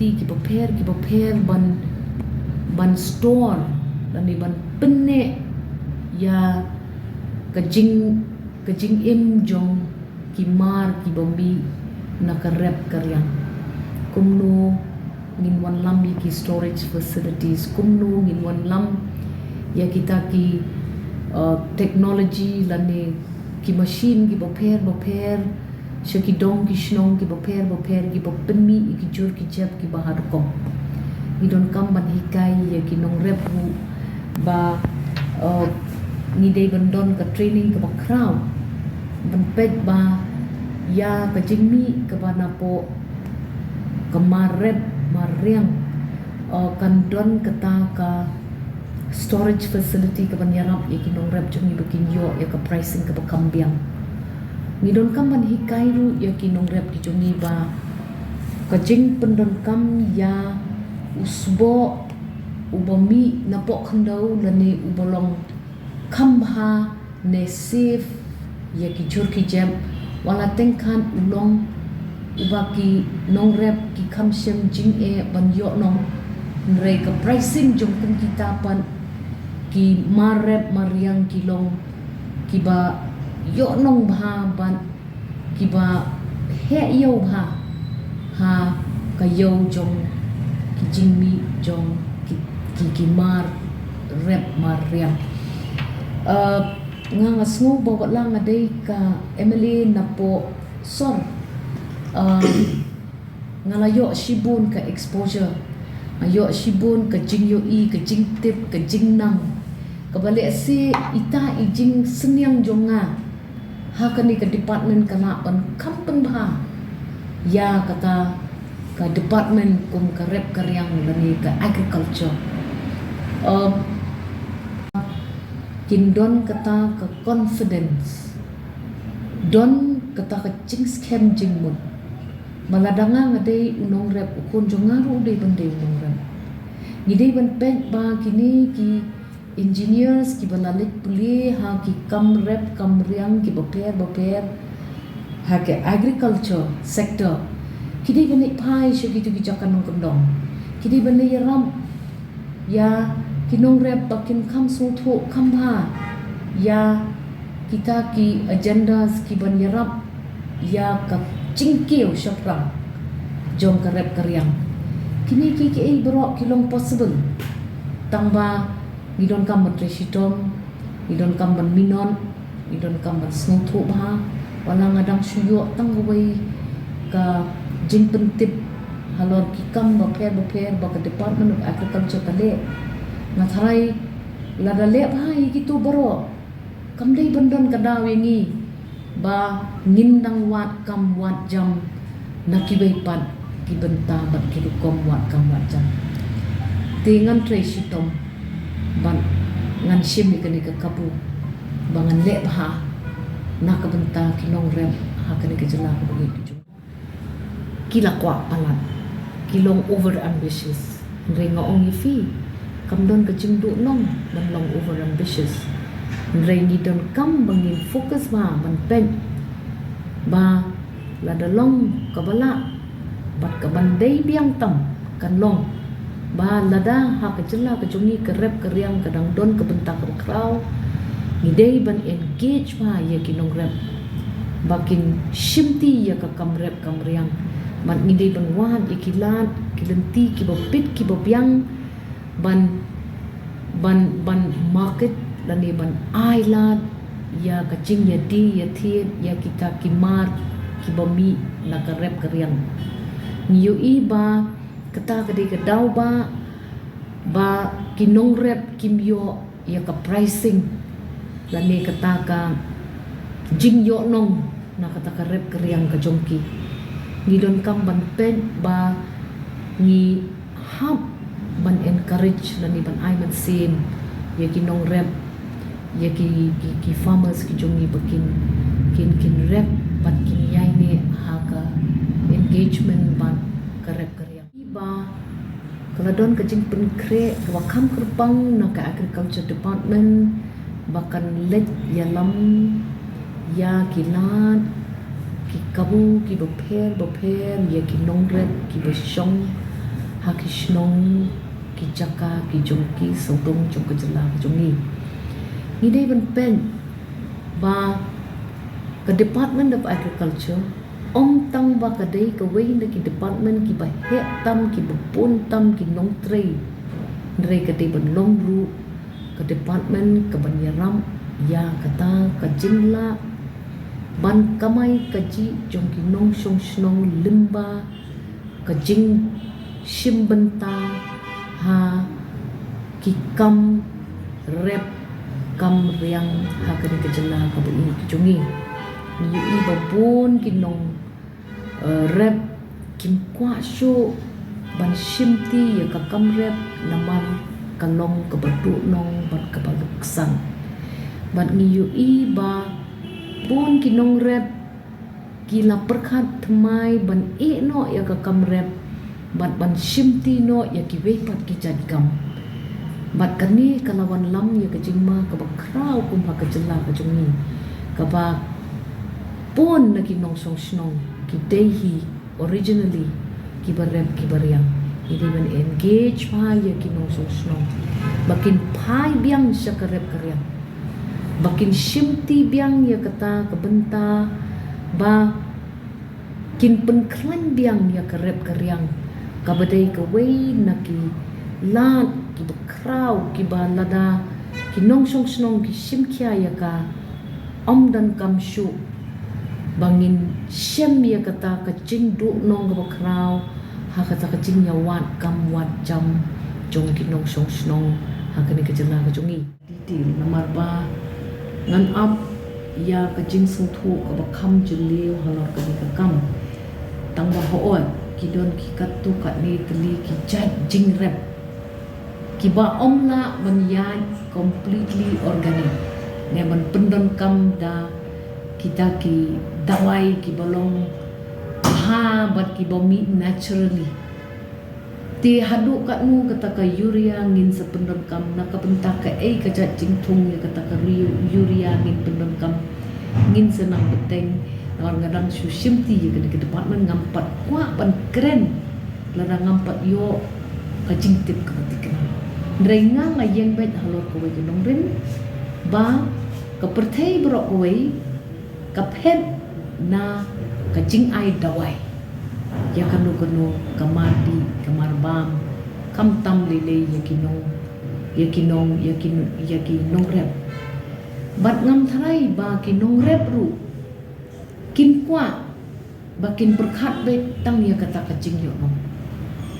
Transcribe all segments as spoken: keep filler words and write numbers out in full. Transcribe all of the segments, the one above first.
Ti ki bapher ki bapher ban, ban store lane ban pynneh ïa ka jing, ka jingim jong ki mar ki bamih na ka rep ka riang. Kumno ngin wanlam ïa ki storage facilities, kumno ngin wanlam ïa kita ki, uh, technology lane ki machine ki bapher bapher sha ki dong ki shnong ki bapher bapher ki ba pynmih ïa ki jhur ki jep ki ba ha rukom. Ngi donkam ban hikai ïa ki nongrep ruh ba, uh, ngi dei ban don ka training ka ba khraw ban peit ba ïa ka jingmih ka ba napoh ka mar rep mar riang, uh, kan don kata ka storage facility ka ban ïarap ïa ki nongrep jong ngi ba kin ïoh ïa ka pricing ka ba kham biang. Ngi donkam ban hikai ruh ïa ki nongrep ki jong ngi ba ka jingpyndonkam ïa u sboh u ba mih napoh khyndew lane u ba long kham bha ne safe ïa ki jhur ki jep, wat la teng khan u long u ba ki nongrep ki kham shem jingeh ban ïoh nong. Hynrei ka pricing jong kum kita pat ki mar rep mar riang ki long ki ba ïoh nong bha bad ki ba heh ïew bha ha ka ïew jong ki jingmih jong ki, ki, ki mar rep mar riang. Uh, nga nga sngew ba wat la nga dei ka M L A napoh sor, uh, nga la ïoh shibun ka exposure, nga ïoh shibun ka jingïohi, ka jingtip, ka jingnang ka ba lehse ita i jingsynniang jong nga ha kane ka department ka lah ban kham pynbha ïa kata ka department kum ka rep ka riang lane ka agriculture. Um, kin don kata ka confidence, don kata ka jingskhem jingmut. Ba lada nga nga dei u nongrep, u khun jong nga ruh u dei ban dei u nongrep. Ngi dei ban peit ba kine ki engineers ki ba la leit pule ha ki kam rep kam riang ki bapher bapher ha ka agriculture sector, ki dei ban leit phai sha kitu ki jaka nongkyndong, ki dei ban leit ïarap ïa ki nongrep ba kin kham sngewthuh kham bha ïa kita ki agendas ki ban ïarap ïa ka jingkiew shaphrang jong ka rep ka riang. Kine kiei kiei baroh ki long possible tang ba ngi donkam ban trei shitom, ngi donkam ban minot, ngi donkam ban sngewthuh bha. Wat la nga dang shu ïoh tang kawei ka jingpyntip halor ki kam bapher bapher ba ka Department of Agriculture ka leh, nga tharai lada leh bha ïa kitu baroh, kam dei ban don ka daw ïa ngi ba ngin dang wad kam wad jam na kiwei pat ki bynta bad ki rukom wad kam wad jam. Te ngan trei shitom bad ngan shim ïa kane ka kabu ba ngan leh bha na ka bynta ki nongrep ha kane ka jylla kaba ïeit ka jong ngi. Ki la kwah palat, ki long over ambitious. Hynrei nga ong ïa phi, kam don ka jingduh nong ban long over ambitious. Hynrei ngi donkam ba ngin focus bha ban peit ba lada long kaba lah bad ka ban dei biang tam kan long. Ba lada ha ka jylla ka jong ngi ka rep ka riang ka dang don ka bynta kaba khraw, ngi dei ban engage bha ïa ki nongrep ba kin shimti ïa ka kam rep kam riang. Bad ngi dei ban wad ïa ki lad ki lynti kiba pit kiba biang ban, ban, ban market lane ban ai lad ïa ka jingïadie ïathied ïa kita ki mar kiba mih na ka rep ka riang. Ngi ïohi ba kata ka dei ka daw ba, ba ki nongrep kim ïoh ïa ka pricing lane kata ka jingïoh nong na kata ka rep ka riang ka jong ki. Ngi donkam ban peit ba ngi hap ban encourage lane ban ai mynsiem ïa ki nongrep, ïa ki, ki, ki farmers ki jong ngi ba kin, kin, kin rep bad kin ïaineh ha ka engagement bad ka rep ka riang. Ba ka la don ka jingpynkhreh kaba kham kyrpang na ka Agriculture Department ba kan leit ïalam ïa ki lad ki kabu kiba pher ba pher, ïa ki nongrep kiba shong ha ki shnong, ki jaka, ki jong ki sawdong jong ka jylla ka jong ngi. Ngi dei ban peit ba ka Department of Agriculture ym tang ba ka dei kawei na ki department kiba heh tam, kiba bun tam ki nongtrei, hynrei ka dei ban long ruh ka department kaban ïarap ïa kata ka jinglah ban kamai kajih jong ki nongshong shnong lyngba ka jingshim bynta ha ki kam rep kam riang ha kane ka jylla kaba ïeit ka jong ngi. Ngi ïohi ba bun ki nong, eh, rep kim kwah shuh ban shimti ïa ka kam rep namar ka long kaba duhnong bad kaba luksan. Bad ngi ïohi ba bun ki nongrep ki la pyrkhat thymmai ban ïeh noh ïa ka kam rep bad ban shimti noh ïa kiwei pat ki jait kam. Bad kane ka la wanlam ïa ka jingma kaba khraw kum ha ka jylla ka jong ngi, kaba bun na ki nongshong shnong ki dei hi originally kiba rep kiba riang. Ngi dei ban engage bha ïa ki nongshong shnong ba kin phai biang sha ka rep ka riang, ba kin shimti biang ïa kata ka bynta, ba kin pynkhlaiñ biang ïa ka rep ka riang, kaba dei kawei na ki lad kiba khraw kiba lada ki nongshong shnong ki shim khia ïa ka, ym donkam shuh ba ngin shem ïa kata ka jingduhnong kaba khraw ha kata ka jingïawad kam wad jam jong ki nongshong shnong ha kane ka jylla ka jong ngi. Detail namar ba ngan ap ïa ka jingsngewthuh kaba kham jylliew halor kane ka kam. Tang ba hooid ki don ki katto katne tylli ki jait jingrep kiba ym lah ban ïaid completely organic ne ban pyndonkam da kita ki dawai kiba long bha bad kiba mih naturally. Te haduh katno kata ka urea ngin sa pyndonkam, na ka bynta kaei ka jait jingthung ïa kata ka ri-, urea ngin pyndonkam, ngin sa nang bteng. Namar nga dang shu shimti ïa kane ka department, ngam pat kwah ban kren lada ngam pat ïoh ka jingtip kaba thikna. Hynrei nga nga ïeng beit halor kawei ka nongrim ba ka pyrthei baroh kawei ka phet na ka jingai dawai ïa kano kano ka mar dih ka mar bam, khamtam lei lei ïa ki nong, ïa ki nong, ïa ki, ïa ki nongrep. Bad ngam tharai ba ki nongrep ruh kin kwah ba kin pyrkhat beit tang ïa kata ka jingïohnong.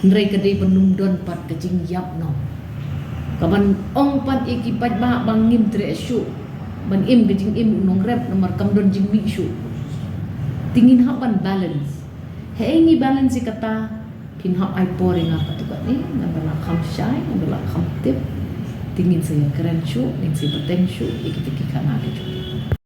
Hynrei ka dei ban ym don pat ka jingïap noh, kaban ong pat ïa ki paidbah ba ngim treh shuh ban im ka jingim u nongrep namar kam don jingmih shuh. Te ngin hap ban balance. Hei ngi balance ïa kata, phin hap ai por ïa nga katto katne, ngan da la kham shai, ngan da la kham tip. Te ngin sa ïakren shuh, ngin sa bteng shuh ïa kita ki khana ki jong